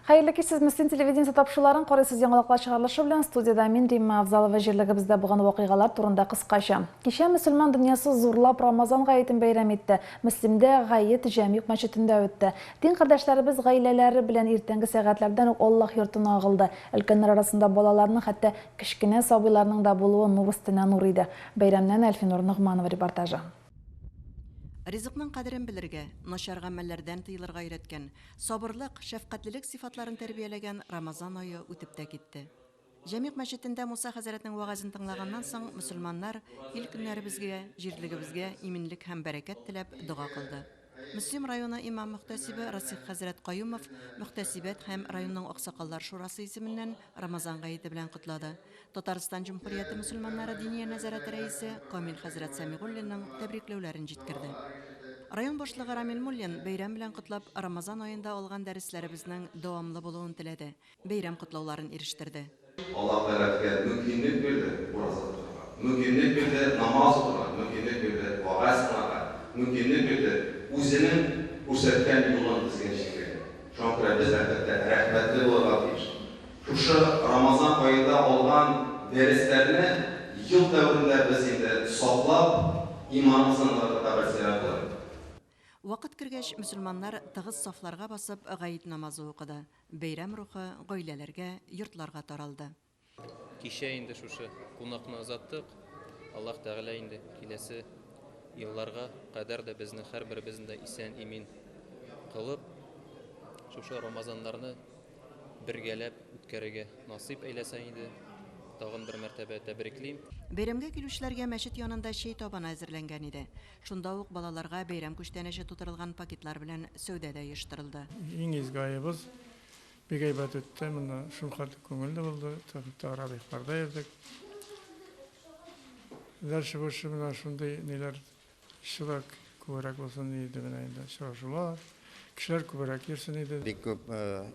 Хәерле кич, сез Мөслим телевидениесе тапшыруларын карыйсыз. Яңалыклар чыгарылышы белән студиядә мин, Римма Авзалова. Җирлегебездә булган вакыйгалар турында кыскача. Кичә мөселман дөньясы зурлап Рамазан гаетен бәйрәм итте. Мөслимдә гает Җәмигъ мәчетендә үтте. Дин кардәшләребез гаиләләре белән иртәнге сәгатьләрдән үк Аллаһ йортына агылды. Өлкәннәр арасында балаларның, хәтта кечкенә сабыйларның да булуы нур өстенә нур иде. Бәйрәмнән Әлфинур Ногманова репортажы. Ризыкның кадерен белергә, начар гамәлләрдән тыелырга өйрәткән, сабырлык, шәфкатьлелек сыйфатларын тәрбияләгән Рамазан ае үтеп тә китте. Җәмигъ мәчетендә Муса хәзрәтнең вәгазен тыңлаганнан соң, мөселманнар ил-көннәребезгә, җирлегебезгә иминлек һәм бәрәкәт теләп дога кылды. Мөслим районы имам-мөхтәсибе Расих хәзрәт Каюмов мөхтәсибәт һәм районның аксакаллар шурасы исеменнән Рамазан гаете белән котлады. Татарстан Җөмһүрияте мөселманнары Диния нәзарәте рәисе Камил хәзрәт Сәмигуллинның тәбрикләүләрен җиткерде. Район башлыгы Рамил Муллин бәйрәм белән котлап, Рамазан аенда алган дәресләребезнең дәвамлы булуын теләде, бәйрәм котлауларын ирештерде. Аллаһ Тәгалә безгә мөмкинлек бирде ураза тотарга, мөмкинлек бирде намаз укырга, мөмкинлек бирде вәгазь тыңларга, мөмкинлек бирде Үзенең күрсәткән юлын безгә җиткерергә. Шуңа күрә без, әлбәттә, рәхмәтле булырга тиеш. Шушы Рамазан аенда алган дәресләрне ел дәверендә без инде саклап, иманыбызны ныгытырга бер сәбәп булыр. Вакыт кергәч, мөселманнар тыгыз сафларга басып, гает намазы укыды. Бәйрәм рухы гаиләләргә, йортларга таралды. Кичә инде шушы кунакны озаттык. Аллаһ Тәгалә инде киләсе елларга кадәр дә безне һәрберебезне дә исән-имин кылып, шушы Рамазаннарны бергәләп үткәрергә насыйп әйләсә иде. Тагын бер мәртәбә тәбриклим. Бәйрәмгә килүчеләргә мәчет янында чәй табыны әзерләнгән иде. Шунда ук балаларга бәйрәм күчтәнәче тутырылган пакетлар белән сәүдә дә оештырылды. Иң изге аебыз бик әйбәт үтте. Монда шулхәтле күңелле булды. Таравихларда йөрдек. Дальше больше менә шундый ниләр чыдак күбрәк булсын иде менә инде очрашулар. Кешеләр күбрәк йөрсен иде. Бик күп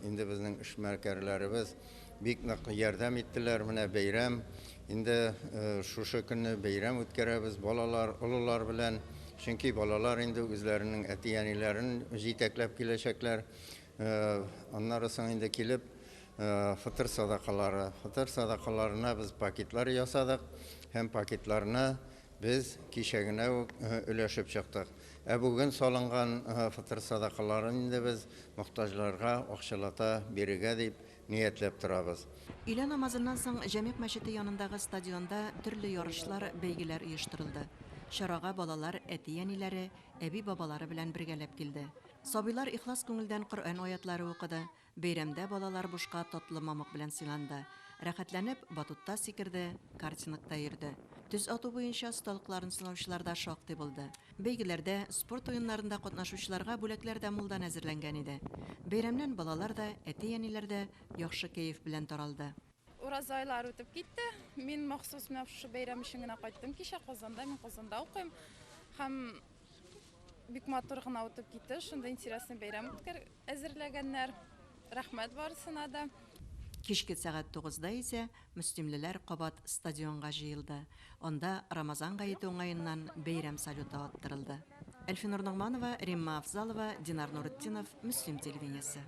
инде безнең эшмәкәрләребез бик нык ярдәм иттеләр. Менә бәйрәм, инде шушы көнне бәйрәм үткәрәбез балалар, олылар белән. Чөнки балалар инде үзләренең әти-әниләрен җитәкләп киләчәкләр. Аннары соң инде килеп фытыр садакалары. Фытыр садакаларына без пакетлар ясадык һәм пакетларны без кичә генә үк өләшеп чыктык. Ә бүген салынган фытыр садакаларын инде без мохтаҗларга акчалата бирергә дип ниятләп торабыз. Өйлә намазыннан соң Җәмигъ мәчете янындагы стадионда төрле ярышлар, бәйгеләр оештырылды. Чарага балалар әти-әниләре, әби-бабалары белән бергәләп килде. Сабыйлар ихлас күңелдән Коръән аятлары укыды, Бәйрәмдә балалар бушка татлы мамык белән сыйланды. Рәхәтләнеп, батутта сикерде, картингта йөрде. Төз ату буенча осталыкларын сынаучылар да шактый булды. Бәйгеләрдә, спорт уеннарында катнашучыларга бүләкләр дә мулдан әзерләнгән иде. Бәйрәмнән балалар да, әти-әниләр дә яхшы кәеф белән таралды. Ураза айлары үтеп китте. Мин махсус менә шушы бәйрәм өчен генә кайттым кичә Казанда. Мин Казанда укыйм. Һәм бик матур гына үтеп китте. Шундый интересный бәйрәм үткәр әзерләгәннәр. Рәхмәт барысына да. Кичке сәгать тугызда исә мөслимлеләр кабат стадионга җыелды. Анда Рамазан гаете уңаеннан бәйрәм салюты аттырылды. Әлфинур Ногманова, Римма Афзалова, Динар Нуретдинов, Мөслим телевидениесе.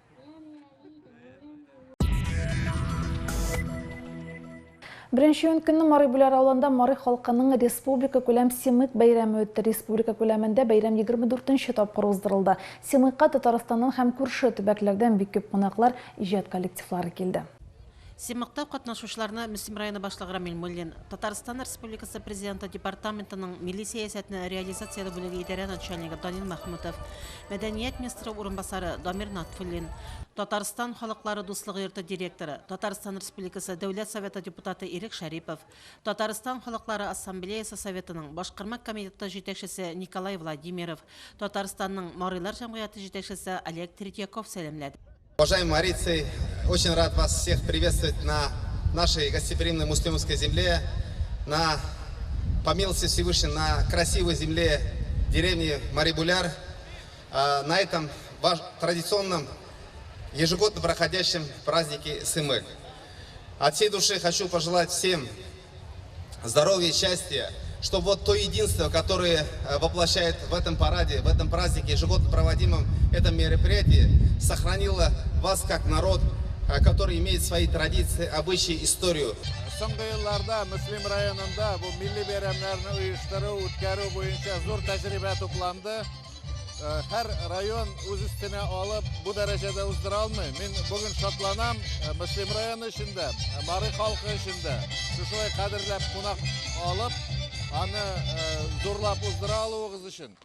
Беренче июнь көнне Мари Бүләр авылында мари халкының республика күләм Симык бәйрәме үтте. Республика күләмендә бәйрәм 24 нче тапкыр уздырылды. Симыкка Татарстаннан һәм күрше төбәкләрдән бик күп кунаклар, иҗат коллективлары килде. Симыкта катнашучыларны Мөслим районы башлыгы Рамил Муллин, Татарстан Республикасы Президенты Департаментының милли сәясәтне реализацияләү бүлеге идарә начальнигы Данил Мәхмүтов, мәдәният министры урынбасары Дамир Натфуллин, Татарстан халыклары дуслыгы йорты директоры, Татарстан Республикасы Дәүләт Советы депутаты Ирек Шәрипов, Татарстан халыклары ассамблеясы Советының Башкарма комитеты җитәкчесе Николай Владимиров, Татарстанның Марилар җәмгыяте җитәкчесе Олег Третьяков сәламләде. Уважаемые марийцы, очень рад вас всех приветствовать на нашей гостеприимной муслимской земле, на, по милости Всевышнего, на красивой земле деревни Марибуляр, на этом традиционном, ежегодно проходящем празднике Сымык. От всей души хочу пожелать всем здоровья и счастья, Чтобы вот то единство, которое воплощает в этом параде, в этом празднике, ежегодно проводимом этом мероприятии, сохранило вас как народ, который имеет свои традиции, обычаи, историю. Соңгы елларда Мөслим районында бу милли бәйрәмнәрне оештыру, үткәрү буенча зур тәҗрибә тупланды. Һәр район үз өстенә алып бу дәрәҗәдә уздыра алмый. Мин бүген шатланам, Мөслим районы өчен дә, Мари халкы өчен дә шушылай кадерләп кунак алып, аны зурлап уздыра алуыгыз өчен.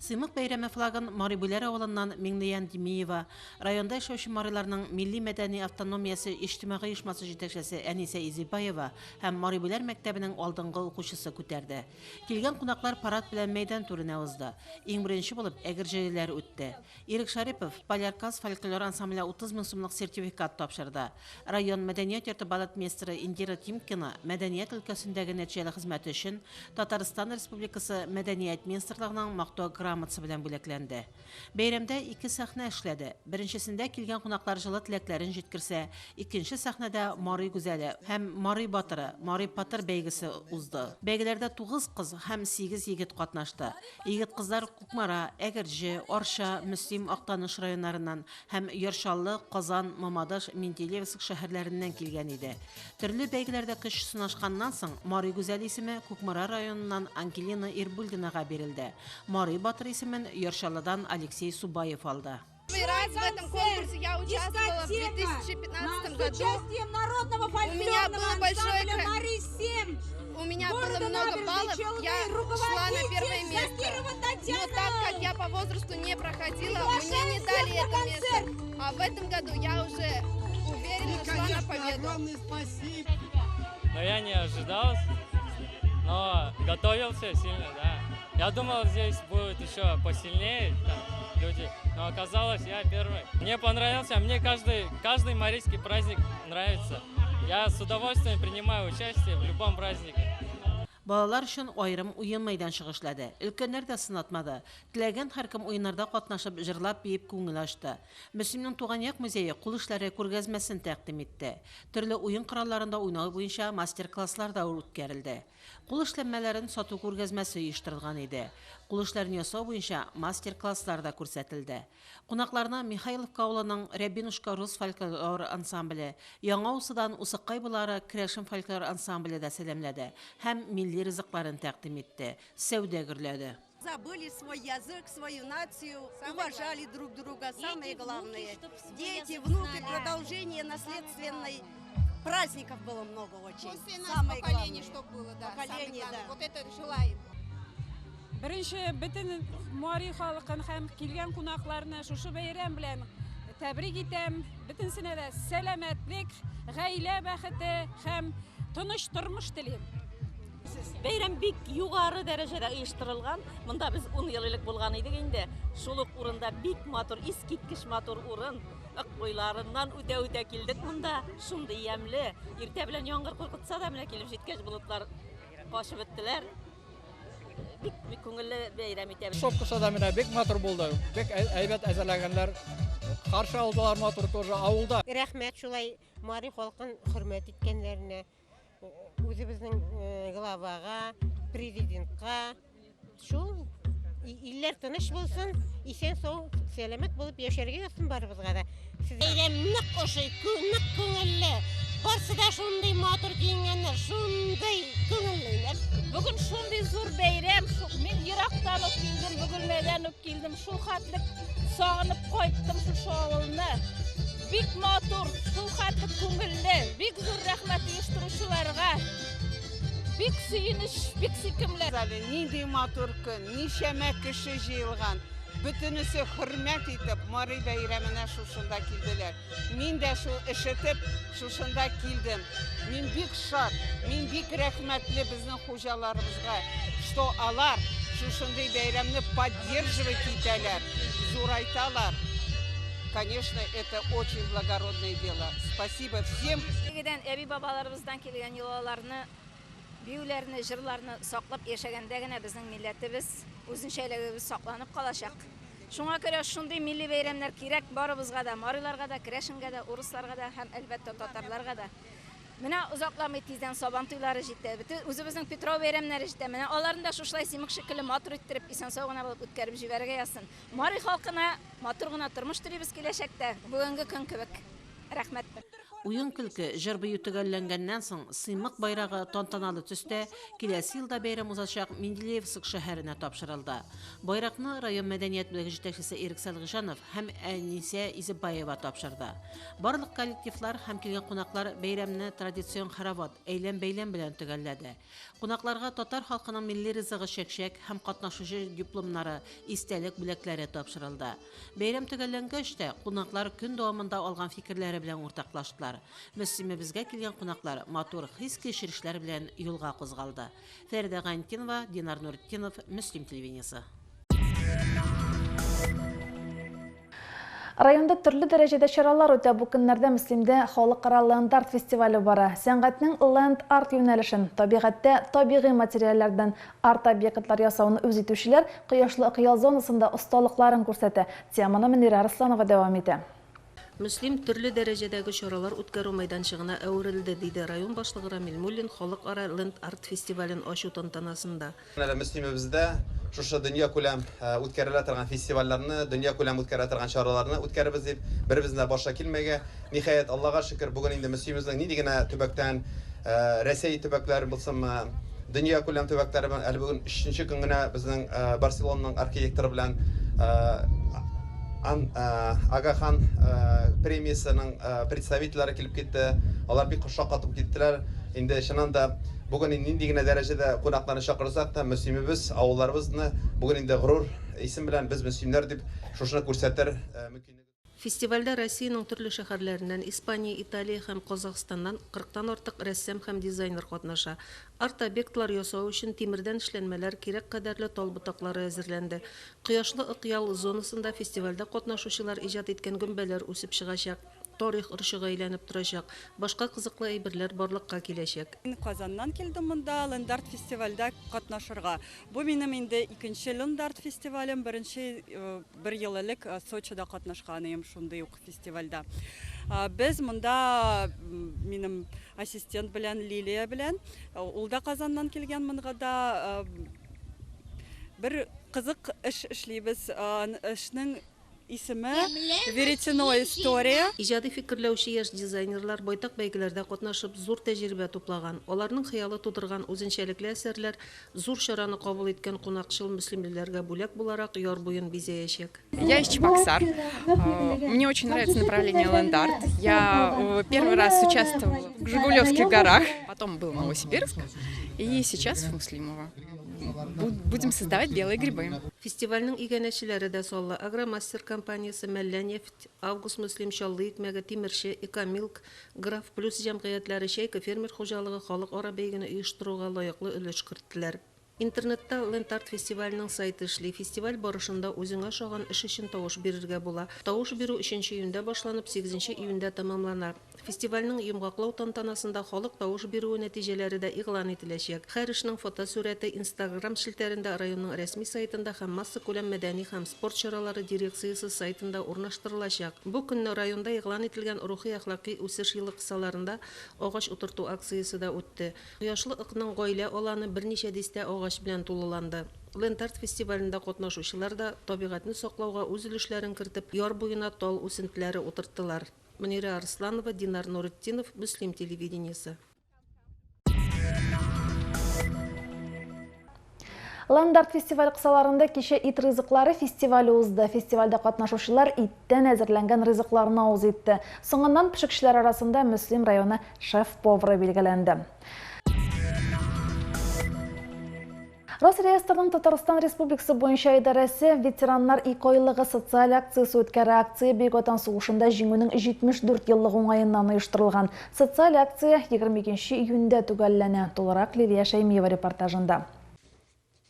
Сыймык бәйрәме флагын Мари Бүләр авылыннан Миңнеян Димиева, районда яшәүче мариларның милли-мәдәни автономиясе иҗтимагый оешмасы җитәкчесе Әнисә Изибаева һәм Мари Бүләр мәктәбенең алдынгы укучысы күтәрде. Килгән кунаклар парад белән мәйдан түренә узды. Иң беренче булып әгерҗелеләр үтте. Ирек Шәрипов Полярказ фольклор ансамбленә 30 мең сумлык сертификат тапшырды. Район мәдәният йорты балетмейстеры Индира Тимкина мәдәният өлкәсендәге нәтиҗәле хезмәте өчен Татарстан Республикасы Мәдәният министрлыгының Мактау грамотасы белән бүләкләнде. Бәйрәмдә ике сәхнә эшләде. Беренчесендә килгән кунаклар җылы теләкләрен җиткерсә, икенче сәхнәдә Мари гүзәле һәм Мари батыры, Мари патыр бәйгесе узды. Бәйгеләрдә тугыз кыз һәм сигез егет катнашты. Егет-кызлар Кукмара, Әгерҗе, Арча, Мөслим, Актаныш районнарыннан һәм Яр Чаллы, Казан, Мамадыш, Менделеевск шәһәрләреннән килгән иде. Төрле бәйгеләрдә көч сынашканнан соң, Мари гүзәле исеме Кукмара районыннан Ангелина Ирбулдинага бирелде. Мари батыр исемен Яр Чаллыдан Алексей Субаев алды. Первый раз в этом конкурсе я участвовала в 2015 году. У меня было большое У меня было много баллов, я шла на первое место. Но так как я по возрасту не проходила, мне не дали это место. А в этом году я уже уверенно шла на победу. Но я не ожидал, но готовился сильно, да. Я думал, здесь будет еще посильнее там, люди, но оказалось, я первый. Мне понравился, мне каждый, каждый марийский праздник нравится. Я с удовольствием принимаю участие в любом празднике. Балалар өчен аерым уен мәйданчыгы эшләде. Өлкәннәр дә сынатмады. Теләгән һәркем уеннарда катнашып, җырлап-биеп күңел ачты. Мөслимнең туган як музее кул эшләре күргәзмәсен тәкъдим итте. Төрле уен коралларында уйнау буенча мастер-класслар да үткәрелде. Кул эшләнмәләрен сату күргәзмәсе оештырылган иде. Кул эшләрен ясау буенча мастер-класслар да күрсәтелде. Кунакларны Михайловка авылының Рябинушка рус фольклор ансамбле, Яңа Усыдан Усыккай болары керәшен фольклор ансамбле дә сәламләде һәм милли ризыкларын тәкъдим итте. Сәүдә гөрләде. Забыли свой язык, свою нацию, самое уважали главное. друг друга, самое Дети, главное. Внуки, Дети, внуки, продолжение наследственной праздников было много очень. После нас самое поколение, чтобы было, да. Поколение, да. Вот это желаем. Беренче бөтен мари халкын һәм килгән кунакларны шушы бәйрәм белән тәбрик итәм. Бөтенсенә дә сәламәтлек, гаилә бәхете һәм тыныч тормыш телим. Бәйрәм бик югары дәрәҗәдә оештырылган. Монда без 10 ел элек булган идек инде. Шул ук урында бик матур, искиткеч матур урын. Ык буйларыннан үтә-үтә килдек монда. Шундый ямьле. Иртә белән яңгыр куркытса да, менә килеп җиткәч болытлар качып беттеләр. Бик бик күңелле бәйрәм итәбез. Сопкасы да менә бик матур булды. Бик әйбәт әзерләгәннәр. Каршы алдылар матур тоже авылда. Рәхмәт шулай мари халкын хөрмәт иткәннәренә. Үзебезнең главага, президентка шул илләр тыныч булсын, исән сау, сәламәт булып яшәргә язсын барыбызга да. Бәйрәм нык ошый, нык күңелле. Барсы да шундый матур киенгәннәр, шундый күңелле. Бүген шундый зур бәйрәм, мин ерактан ук килдем, Бөгелмәдән үк килдем, шул хәтле сагынып кайттым шушы авылны. Бик матур, шул хәтле күңелле, бик зур рәхмәт оештыручыларга. Бик сөенеч, бик сөйкемле. Әле нинди матур көн, ничәмә кеше җыелган. Бөтенесе хөрмәт итеп Мари бәйрәменә шушында килделәр. Мин дә шул ишетеп, шушында килдем. Мин бик шат, мин бик рәхмәтле безнең хуҗаларыбызга, что алар шушындый бәйрәмне поддерживать итәләр, зурайталар. Конечно, это очень благородное дело. Спасибо всем. Элегедән әби-бабаларыбыздан килгән йолаларны, биюләрне, җырларны саклап яшәгәндә генә безнең милләтебез, үзенчәлегебез сакланып калачак. Шуңа күрә шундый милли бәйрәмнәр кирәк барыбызга да, мариларга да, керәшенгә дә, урысларга да һәм, әлбәттә, татарларга да. Менә озакламый тиздән Сабан туйлары җитә, бөтен үзебезнең Питрау бәйрәмнәре җитә. Менә аларны да шушылай Симык шикелле матур иттереп, исән-сау гына булып үткәреп җибәрергә язсын. Мари халкына матур гына тормыш телибез киләчәктә, бүгенге көн кебек. Рәхмәт. Уен-көлке, җыр-бию төгәлләнгәннән соң, Сыймык байрагы тантаналы төстә киләсе елда бәйрәм узачак Менделеевск шәһәренә тапшырылды. Байракны район мәдәният бүлеге җитәкчесе Ирек Сәлгыйҗанов һәм Әнисә Изебаева тапшырды. Барлык коллективлар һәм килгән кунаклар бәйрәмне традицион хоровод, әйлән-бәйлән белән төгәлләде. Кунакларга татар халкының милли ризыгы чәкчәк һәм катнашучы дипломнары, истәлек бүләкләре тапшырылды. Бәйрәм төгәлләнгәч тә, кунаклар көн дәвамында алган фикерләре белән уртаклаштылар. Мөслимебезгә килгән кунаклар матур хис-кичерешләр белән юлга кузгалды. Фәридә Гайнтинова, Динар Нуретдинов, Мөслим телевидениесе. Районда төрле дәрәҗәдә чаралар үтә. Бу көннәрдә Мөслимдә халыкара ленд-арт фестивале бара. Сәнгатьнең ленд-арт юнәлешен, табигатьтә табигый материаллардан Арт-объектлар ясауны үз итүчеләр Кояшлы Ыкъял зонасында осталыкларын күрсәтә. Теманы Мөнирә Арсланова дәвам итә. Мөслим төрле дәрәҗәдәге чаралар үткәрү мәйданчыгына әверелде, диде район башлыгы Рамил Муллин халыкара ленд-арт фестивален ачу тантанасында. Әле Мөслимебездә шушы дөньякүләм үткәрелә торган фестивальләрне, дөньякүләм үткәрелә торган чараларны үткәрербез дип беребезнең дә башка килмәгә. Ниһаять, Аллага шөкер, бүген инде Мөслимебезнең нинди генә төбәктән, Рәсәй төбәкләре булсынмы, дөнья күләм төбәкләре белән, әле бүген өченче көн генә безнең Барселонаның архитекторы белән Ага Хан премиясенең представительләре килеп китте. Алар бик шаккатып киттеләр. Инде чыннан да бүген нинди генә дәрәҗәдә кунакларны чакырсак та, Мөслимебез, авылларыбызны бүген инде горур исем белән без мөслимнәр дип шушыны күрсәтер мөмкинлек. Фестивальдә Россиянең төрле шәһәрләреннән, Испания, Италия һәм Казахстаннан кырыктан артык рәссам һәм дизайнер катнаша. Арт-объектлар ясау өчен тимердән эшләнмәләр, кирәк кадәрле тал ботаклары әзерләнде. Кояшлы Ык ял зонасында фестивальдә катнашучылар иҗат иткән гөмбәләр үсеп чыгачак, тарих орчыгы әйләнеп торачак, башка кызыклы әйберләр барлыкка киләчәк. Мин Казаннан килдем монда Лендарт фестивальдә катнашырга. Бу минем инде икенче Лендарт фестивалем, беренче бер ел элек Сочида катнашкан идем шундый ук фестивальдә. Без монда минем ассистент белән Лилия белән, ул да Казаннан килгән монга да бер кызык эш эшлибез. Эшнең Исеме, Веретено история. Иҗади фикерләүче яшь дизайнерлар байтак бәйгеләрдә катнашып, зур тәҗрибә туплаган. Аларның хыялы тудырган үзенчәлекле әсәрләр зур чараны кабул иткән кунакчыл мөслимлеләргә бүләк буларак яр буен бизәячәк. Я из Чебоксар. Мне очень нравится направление ленд-арт. Я первый раз участвовала в Жигулевских горах, потом был Новосибирск и сейчас в Муслимово. Будем создавать белые грибы. Фестивальнең иганәчеләре дә саллы, Агромастер компаниясе, Мәллә нефть, Август Мөслим, Чаллы икмәге, Тимерче, Экомилк, Граф Плюс җәмгыятьләре, Чайка фермер хуҗалыгы халыкара бәйгене оештыруга лаеклы өлеш керттеләр. Интернетта Ленд-арт фестиваленең сайты эшли. Фестиваль барышында үзеңә ошаган эш өчен тавыш бирергә була. Тавыш бирү өченче июньдә башланып, сигезенче июньдә тәмамлана. Фестивальнең йомгаклау тантанасында халык тавыш бирүе нәтиҗәләре дә игълан ителәчәк. Һәр эшнең фотосурәте Инстаграм челтәрендә, районның рәсми сайтында һәм массакүләм мәдәни һәм спорт чаралары дирекциясе сайтында урнаштырылачак. Бу көнне районда игълан ителгән Рухи-әхлакый үсеш елы кысаларында агач утырту акциясе дә үтте. Кояшлы Ыкның гаилә аланы берничә дистә агач белән тулыланды. Ленд-арт фестивалендә катнашучылар да табигатьне саклауга үз өлешләрен кертеп, яр буена тал үсентеләре утырттылар. Мөнирә Арсланова, Динар Нуретдинов, Мөслим телевидениесе. Ландарт фестиваль кысаларында кичә ит ризыклары фестивале узды. Фестивальдә катнашучылар иттән әзерләнгән ризыкларны авыз итте. Соңыннан пешекчеләр арасында Мөслим районы шеф-повары билгеләнде. Росреестрның Татарстан Республикасы буенча идарәсе Ветераннар икеайлыгы социаль акциясе үткәрә. Акция Бөек Ватан сугышында Җиңүнең 74 еллыгы уңаеннан оештырылган. Социаль акция 22 июньдә төгәлләнә. Тулырак Лилия Шәймиева репортажында.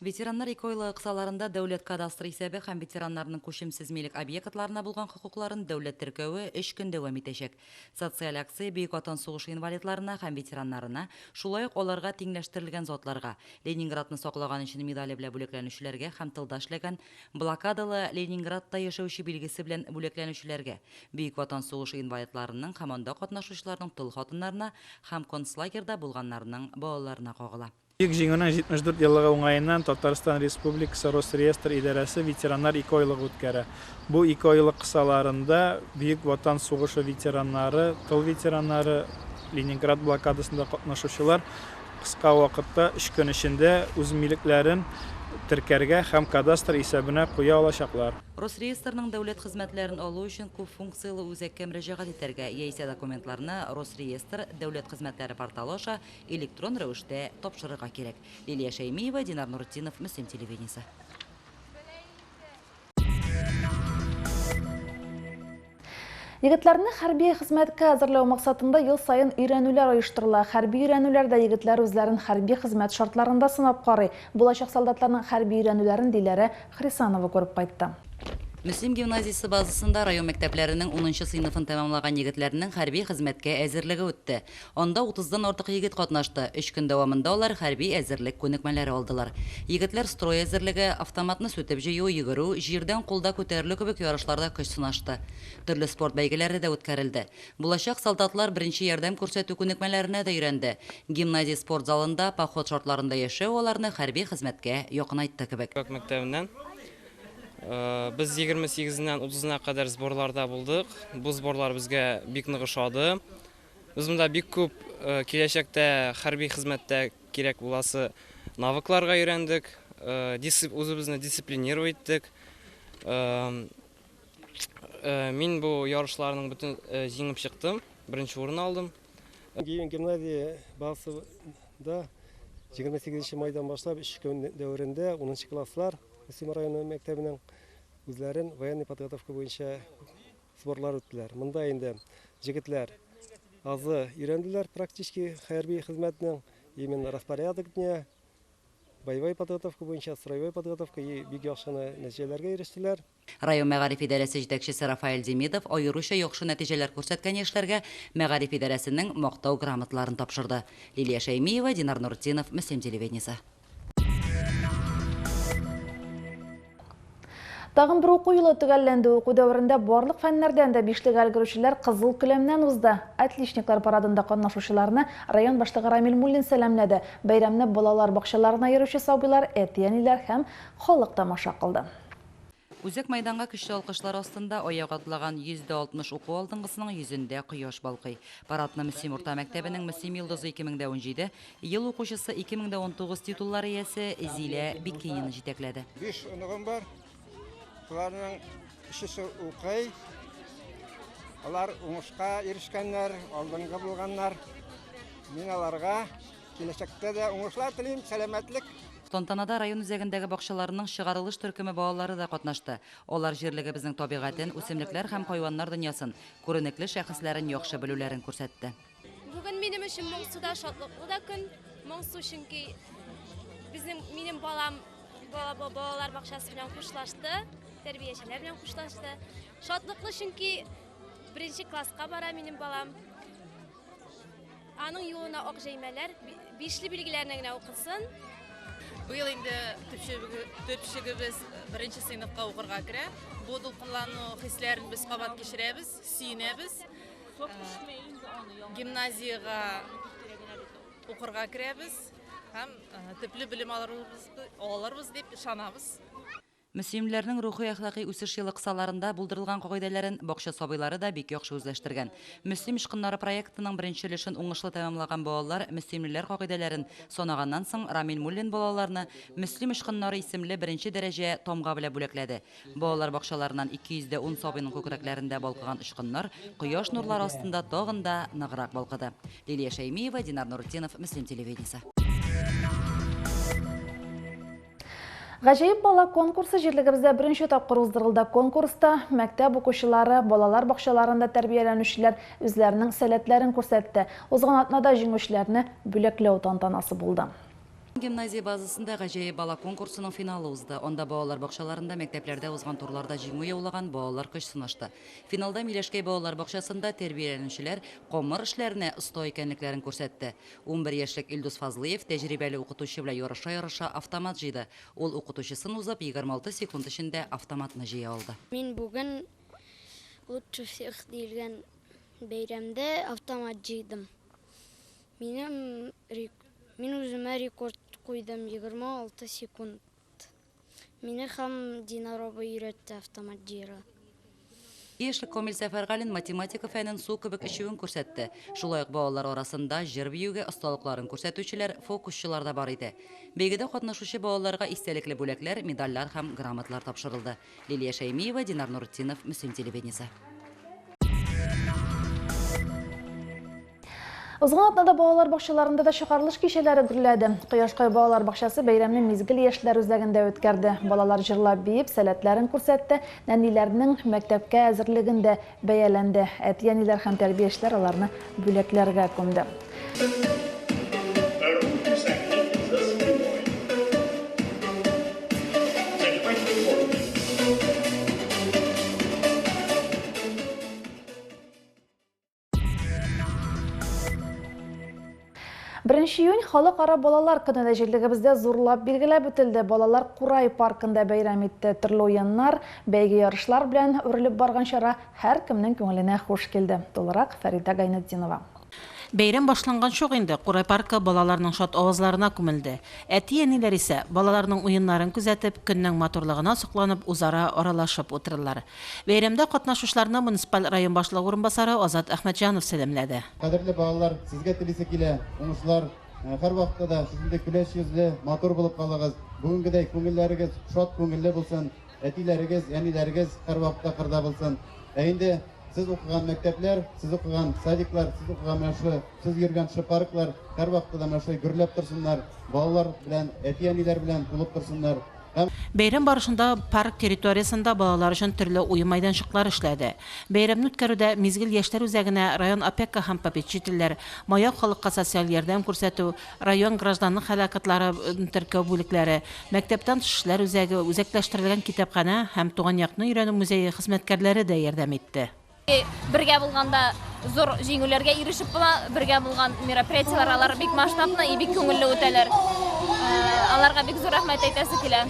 Ветераннар икеайлыгы кысаларында дәүләт кадастр исәбе һәм ветераннарның күчемсез милек объектларына булган хокукларын дәүләт теркәве өч көн дәвам итәчәк. Социаль акция Бөек Ватан сугышы инвалидларына һәм ветераннарына, шулай ук аларга тиңләштерелгән затларга, Ленинградны саклаган өчен медале белән бүләкләнүчеләргә һәм тылда эшләгән блокадалы Ленинградта яшәүче билгесе белән бүләкләнүчеләргә, Бөек Ватан сугышы инвалидларының һәм анда катнашучыларның тол хатыннарына һәм концлагерьда булганнарның балаларына кагыла. Бөек Җиңүнең 74 еллыгы уңаеннан Татарстан Республикасы Росреестр идарәсе ветераннар икеайлыгы үткәрә. Бу икеайлык кысаларында Бөек Ватан сугышы ветераннары, тыл ветераннары, Ленинград блокадасында катнашучылар кыска вакытта, өч көн эчендә үз милекләрен теркәргә һәм кадастр исәбенә куя алачаклар. Росреестрның дәүләт хезмәтләрен алу өчен күп функцияле үзәккә мөрәҗәгать итәргә яисә документларны Росреестр дәүләт хезмәтләре порталы аша электрон рәвештә тапшырырга кирәк. Лилия Шәймиева, Динар Нуретдинов, Мөслим телевидениесе. Егетләрне хәрби хезмәткә әзерләү максатында ел саен өйрәнүләр оештырыла. Хәрби өйрәнүләрдә егетләр үзләрен хәрби хезмәт шартларында сынап карый. Булачак солдатларның хәрби өйрәнүләрен Диләрә Хрисанова күреп кайтты. Мөслим гимназиясе базасында район мәктәпләренең унынчы сыйныфын тәмамлаган егетләрнең хәрби хезмәткә әзерлеге үтте. Анда утыздан артык егет катнашты. Өч көн дәвамында алар хәрби әзерлек күнекмәләре алдылар. Егетләр строй әзерлеге, автоматны сүтеп җыю, йөгерү, җирдән кулда күтәрелү кебек ярышларда көч сынашты. Төрле спорт бәйгеләре дә үткәрелде. Булачак солдатлар беренче ярдәм күрсәтү күнекмәләренә дә өйрәнде. Гимназия спорт залында поход шартларында яшәү аларны хәрби хезмәткә якынайтты кебек. Төбәк мәктәбеннән без 28-ннән 30-на кадәр сборларда булдык. Бу сборлар безгә бик нык ошады. Без монда бик күп киләчәктә хәрби хезмәттә кирәк буласы навыкларга өйрәндек, үзебезне дисциплинировать иттек. Мин бу ярышларның бөтен җиңеп чыктым, беренче урын алдым. Гимназия базасында 28 майдан башлап өч көн дәверендә унынчы класслар Мөслим районы мәктәбенең үзләрен военный подготовка буенча сборлар үттеләр. Монда инде җегетләр азы өйрәнделәр практически хәрби хезмәтнең, именно распорядок дня, боевой подготовка буенча, строевой подготовка и бик яхшы гына нәтиҗәләргә ирештеләр. Район мәгариф идарәсе җитәкчесе Рафаэль Демидов аеруча яхшы нәтиҗәләр күрсәткән яшьләргә мәгариф идарәсенең Мактау грамоталарын тапшырды. Лилия Шәймиева, Динар Нуртдинов, Мөслим телевидениесе. Тагын бер уку елы төгәлләнде. Уку дәверендә барлык фәннәрдән дә бишлегә өлгерүчеләр кызыл келәмнән узды. Отличниклар парадында катнашучыларны район башлыгы Рамил Муллин сәламләде. Бәйрәмне балалар бакчаларына йөрүче сабыйлар, әти-әниләр һәм халык тамаша кылды. Үзәк мәйданга көчле алкышлар астында аяк атлаган 160 уку алдынгысының йөзендә кояш балкый. Парадны Мөслим урта мәктәбенең Мөслим йолдызы 2017, Ел укучысы 2019 титуллары иясе Зилә Бикинина җитәкләде. Биш оныгым бар. Шуларның өчесе укый. Алар уңышка ирешкәннәр, алдынгы булганнар. Мин аларга Киләчәктә дә уңышлар телим, сәламәтлек. Тантанада район үзәгендәге бакчаларның чыгарылыш төркеме балалары да катнашты. Алар җирлегебезнең табигатен, үсемлекләр һәм хайваннар дөньясын, күренекле шәхесләрен яхшы белүләрен күрсәтте. Бүген минем өчен моңсу да, шатлыклы да көн. Моңсу, чөнки безнең, минем балам балалар бакчасы белән хушлашты, тәрбиячеләр белән хушлашты. Шатлыклы, чөнки беренче класска бара минем балам. Аның юлына ак җәймәләр, бишле билгеләренә генә укысын. Быел инде төпчегебез беренче сыйныфка укырга керә. Бу дулкынлану хисләрен без кабат кичерәбез, сөенәбез. Гимназиягә укырга керәбез һәм төпле белем алырбыз дип ышанабыз. Мөслимлеләрнең рухи-әхлакый үсеш елы кысаларында булдырылган кагыйдәләрен бакча сабыйлары да бик яхшы үзләштергән. Мөслим очкыннары проектының беренче өлешен уңышлы тәмамлаган балалар мөслимлеләр кагыйдәләрен санаганнан соң, Рамил Муллин балаларны Мөслим очкыннары исемле беренче дәрәҗә тамга белән бүләкләде. Балалар бакчаларыннан 210 сабыйның күкрәкләрендә балкыган очкыннар кояш нурлары астында тагын да ныграк балкыды. Лилия Шәймиева, Динар Нуретдинов, Мөслим телевидениесе. Гаҗәеп бала конкурсы җирлегебездә беренче тапкыр уздырылды. Конкурста мәктәп укучылары, балалар бакчаларында тәрбияләнүчеләр үзләренең сәләтләрен күрсәтте. Узган атнада җиңүчеләрне бүләкләү тантанасы булды. Гимназия базасында Гаҗәеп бала конкурсының финалы узды. Анда балалар бакчаларында, мәктәпләрдә узган турларда җиңү яулаган балалар көч сынашты. Финалда Миләшкәй балалар бакчасында тәрбияләнүчеләр камыр эшләренә оста икәнлекләрен күрсәтте. 11 яшьлек Илдус Фазлыев тәҗрибәле укытучы белән ярыша-ярыша автомат җыйды. Ул укытучысын узып, 26 секунд эчендә автоматны җыя алды. Мин бүген Лучше всех диелгән бәйрәмдә автомат җыйдым. Минем мин үземә рекорд куйдым, 26 секунд. Мине һәм Динар абый өйрәтте автомат җыярга. Яшьлек Камил Сәфәргалин математика фәнен су кебек эчүен күрсәтте. Шулай ук балалар арасында җыр-биюгә осталыкларын күрсәтүчеләр, фокусчылар да бар иде. Бәйгедә катнашучы балаларга истәлекле бүләкләр, медальләр һәм грамоталар тапшырылды. Лилия Шәймиева, Динар Нуретдинов, Мөслим телевидениесе. Узган атнада балалар бакчаларында да чыгарылыш кичәләре гөрләде. Кояшкай балалар бакчасы бәйрәмне Мизгел яшьләр үзәгендә үткәрде. Балалар җырлап биеп, сәләтләрен күрсәтте, нәниләрнең мәктәпкә әзерлеген дә бәяләнде. Әти-әниләр һәм тәрбиячеләр аларны бүләкләргә күмде. Беренче июнь Халыкара балалар көне дә җирлегебездә зурлап билгеләп үтелде. Балалар Курай паркында бәйрәм итте. Төрле уеннар, бәйге-ярышлар белән үрелеп барган чара һәркемнең күңеленә хуш килде. Тулырак Фәридә Гайнетдинова. Бәйрәм башланганчы ук инде Курай паркы балаларның шат авазларына күмелде. Әти-әниләр исә, балаларның уеннарын күзәтеп, көннең матурлыгына сокланып, үзара аралашып утырдылар. Бәйрәмдә катнашучыларны муниципаль район башлыгы урынбасары Азат Әхмәтҗанов сәламләде. Кадерле балалар, сезгә телисе килә, уңышлар. Һәрвакытта да шушындый көләч йөзле, матур булып калыгыз. Бүгенгедәй күңелләрегез шат күңелле булсын. Әтиләрегез, әниләрегез һәрвакытта кырда булсын. Ә инде сез укыган мәктәпләр, сез укыган садиклар, сез укыган менә шушы, сез йөргән шушы парклар һәрвакытта да менә шулай гөрләп торсыннар, балалар белән, әти-әниләр белән тулып торсыннар. Һәм. Бәйрәм барышында парк территориясендә балалар өчен төрле уен мәйданчыклары эшләде. Бәйрәмне үткәрүдә Мизгел яшьләр үзәгенә район опека һәм попечительләр, Маяк халыкка социаль ярдәм күрсәтү, район гражданлык һәлакатлары теркәү бүлекләре, мәктәптән тыш эшләр үзәге, үзәкләштерелгән китапханә һәм туган якны өйрәнү музее хезмәткәрләре дә ярдәм итте. Бергә булганда зур җиңүләргә ирешеп була. Бергә булган мероприятиеләр алар бик масштабны и бик күңелле үтәләр. Аларга бик зур рәхмәт әйтәсе килә.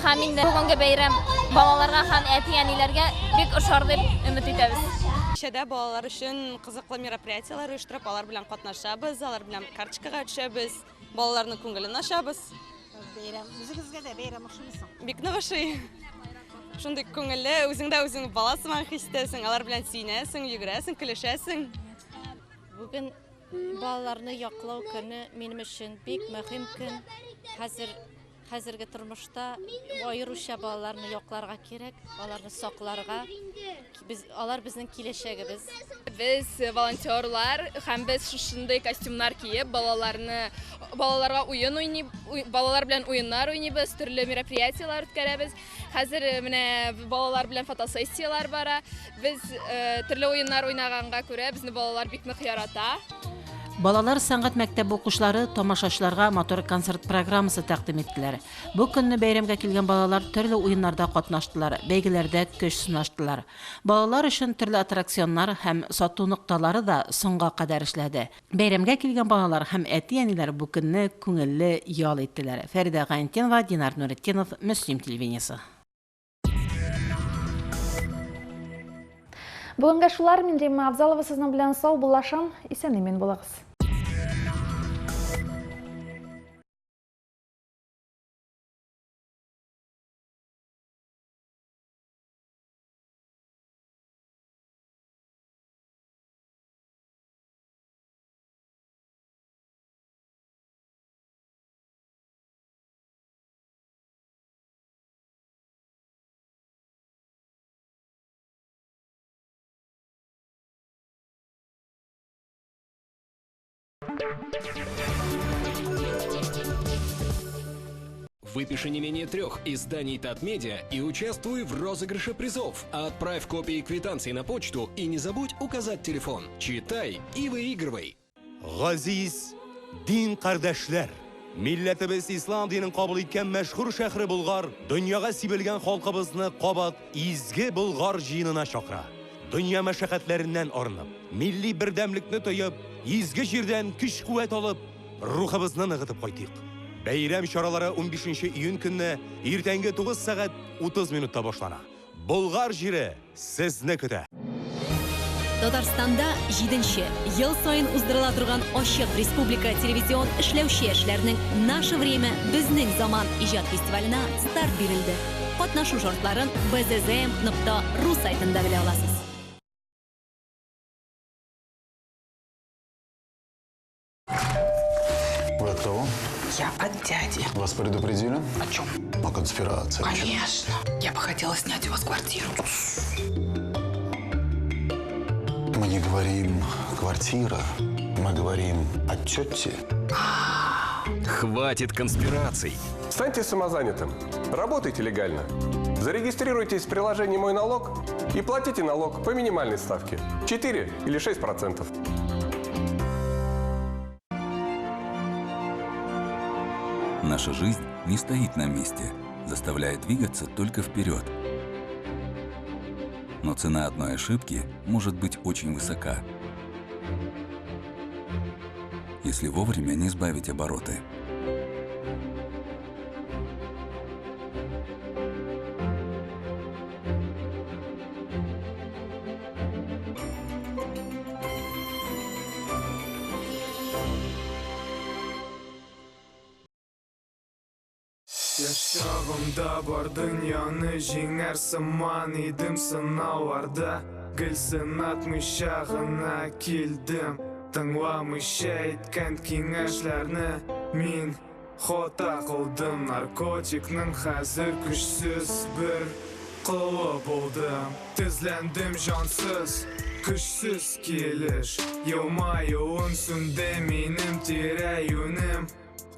Һәм инде бүгенге бәйрәм балаларга һәм әти-әниләргә бик ошар дип өмет итәбез. Кичәдә балалар өчен кызыклы мероприятиеләр оештырып, алар белән катнашабыз, алар белән карточкага төшәбез. Балаларның күңелен ачабыз. Бәйрәм, үзегезгә дә бәйрәм ошыймы соң? Бик нык ошый. Шундый күңелле, үзең дә үзең бала сыман хис итәсең, алар белән сөенәсең, йөгерәсең, көлешәсең. Бүген балаларны яклау көне минем өчен бик мөһим көн. Хәзер хәзерге тормышта аеруча балаларны якларга кирәк, аларны сакларга. Без, алар безнең киләчәгебез. Без волонтерлар һәм без шушындый костюмнар киеп, балаларны балаларга уен уйный, балалар белән уеннар уйныйбыз, төрле мероприятиеләр үткәрәбез. Хәзер э, менә балалар белән фотосессияләр бара. Без э, төрле уеннар уйнаганга күрә безне балалар бик нык ярата. Балалар сәнгать мәктәбе укучылары тамашачыларга матур концерт программасы тәкъдим иттеләр. Бу көнне бәйрәмгә килгән балалар төрле уеннарда катнаштылар, бәйгеләрдә көч сынаштылар. Балалар өчен төрле аттракционнар һәм сату нокталары да соңга кадәр эшләде. Бәйрәмгә килгән балалар һәм әти-әниләр бу көнне күңелле ял иттеләр. Фәридә Гайнетдинова, Динар Нуретдинов, Мөслим телевидениесе. Бүгенгә шулар, мин Римма Абзалова сезнең белән сау буллашам. Исән-имин булыгыз. Выпиши не менее трех изданий Татмедиа и участвуй в розыгрыше призов. Отправь копии квитанций на почту и не забудь указать телефон. Читай и выигрывай. Газиз дин кардәшләр! Милләтебез ислам динен кабул иткән мәшһүр шәһре Болгар дөньяга сибелгән халкыбызны кабат изге Болгар җыенына чакыра. Дөнья мәшәкатьләреннән арынып, милли бердәмлекне тоеп, изге җирдән көч-куәт алып, рухыбызны ныгытып кайтыйк. Бәйрәм чаралары 15 июнь көнне иртәнге 9 сәгать 30 минутта башлана. Болгар җире сезне көтә! Татарстанда җиденче ел саен уздырыла торган ачык республика телевизион эшләүче яшьләрнең Наше время, безнең заман иҗат фестиваленә старт бирелде. Катнашу шартларын bzzm нокта ру сайтында белә аласыз. Вы от кого? Я от дяди. Вас предупредили? О чем? О конспирации. Конечно. Я бы хотела снять у вас квартиру. Мы не говорим «квартира», мы говорим о тете. Хватит конспираций. Станьте самозанятым. Работайте легально. Зарегистрируйтесь в приложении «Мой налог» и платите налог по минимальной ставке – 4 или 6%. Наша жизнь не стоит на месте, заставляя двигаться только вперед. Но цена одной ошибки может быть очень высока, если вовремя не сбавить обороты. Яшь чагымда бар дөньяны җиңәр сыман идем сынауларда гел сынатмыйча гына килдем тыңламыйча әйткән киңәшләрне мин хата кылдым наркотикның хәзер көчсез бер колы булдым тезләндем җансыз көчсез килеш елмаюым сүнде минем тирә-юнем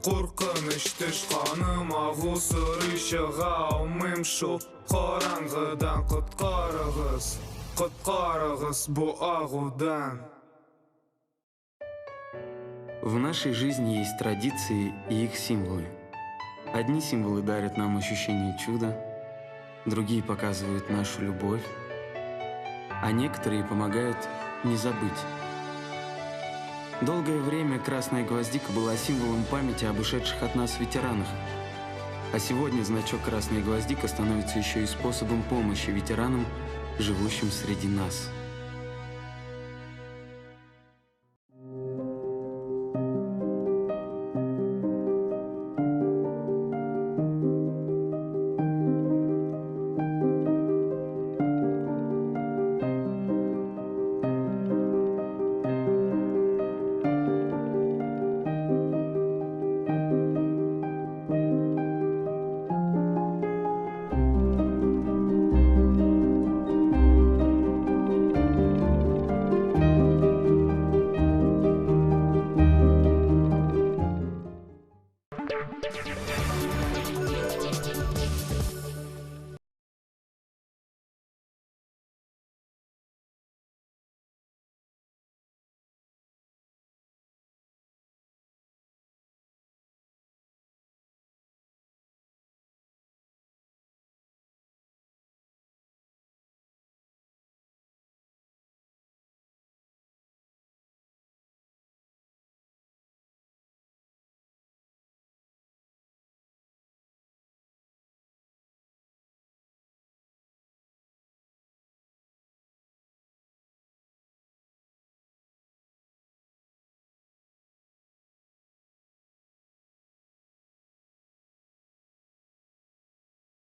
Куркыныч төш каным агу сорый чыга алмыйм шул караңгыдан коткарыгыз коткарыгыз бу агудан. В нашей жизни есть традиции и их символы. Одни символы дарят нам ощущение чуда, другие показывают нашу любовь, а некоторые помогают не забыть. Долгое время красная гвоздика была символом памяти об ушедших от нас ветеранах. А сегодня значок «Красная гвоздика» становится еще и способом помощи ветеранам, живущим среди нас.